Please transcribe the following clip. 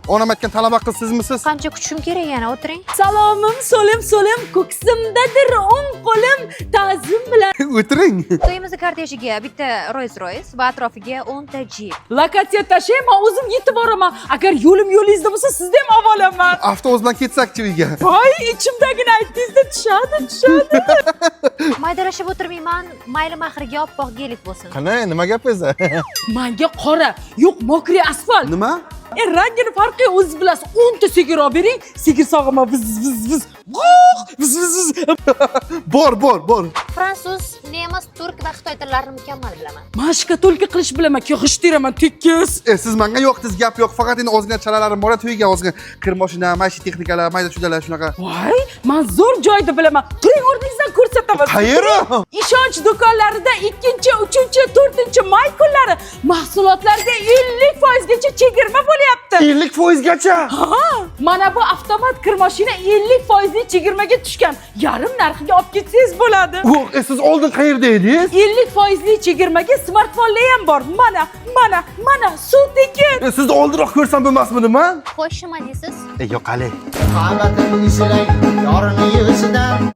Onam aytgan talaba qiz sizmisiz? Qancha kutishim kerak yana, o'tiring. Salomim so'lim so'lim, ko'ksimdadir o'ng qo'lim, ta'zim bilan. O'tiring. To'yimizni kortejiga bitta Rolls Royce va atrofiga 10 ta Jeep. Lokatsiya tashlayman, o'zim yetib boraman. Agar yo'lim yo'lingizda bo'lsa, sizni ham olib olaman. Avtobus bilan ketsakchi uyga. Voy, ichimdagini aytdingizda, tushadi, tushadi. Maydalashib o'tirmayman, mayli mahriga oppoq gelik bo'lsin. Qani, nima gap o'zi? Manga qora, yo'q, мокрый asfalt. Nima? E, rangini farqi yo'q, o'zingiz bilasiz. 10 ta sigir olib bering, sigir sog'aman, viz viz viz. G'uh, viz viz viz. Bor, bor, bor. Fransuz, nemis, turk va xitoy tillarini mukammal bilaman. Man shkatulka qilish bilaman, g'isht teraman tekis. E, siz menga yo'q, siz gap yo'q. Faqat endi ozgina chalalarim bor, to'yga ozgina kir mashina, maishiy texnikalar, mayda chuydalar shunaqa. Voy, man zo'r joyda bilaman. Turing, o'rningizdan ko'rsataman. Qayeri? Ishonch do'konlarida 2, 3, 4 may kunlari mahsulotlarga 50 foizgacha chegirma bo'lyapti. 50 foizgacha. Ha, mana bu avtomat kir mashina 50 foizli chegirmaga tushgan. Yarim narxiga olib ketsangiz bo'ladi. Yo'q, e, siz oldin qayerda edingiz? 50 foizli chegirmaga smartfonlar ham bor. Mana, mana, mana, suv tekin. E, sizni oldinroq ko'rsam bo'lmasmidi man? Xo'sh, nima deysiz? E, yo'q, qali. Muhabbatim eslang yorini yuzidan.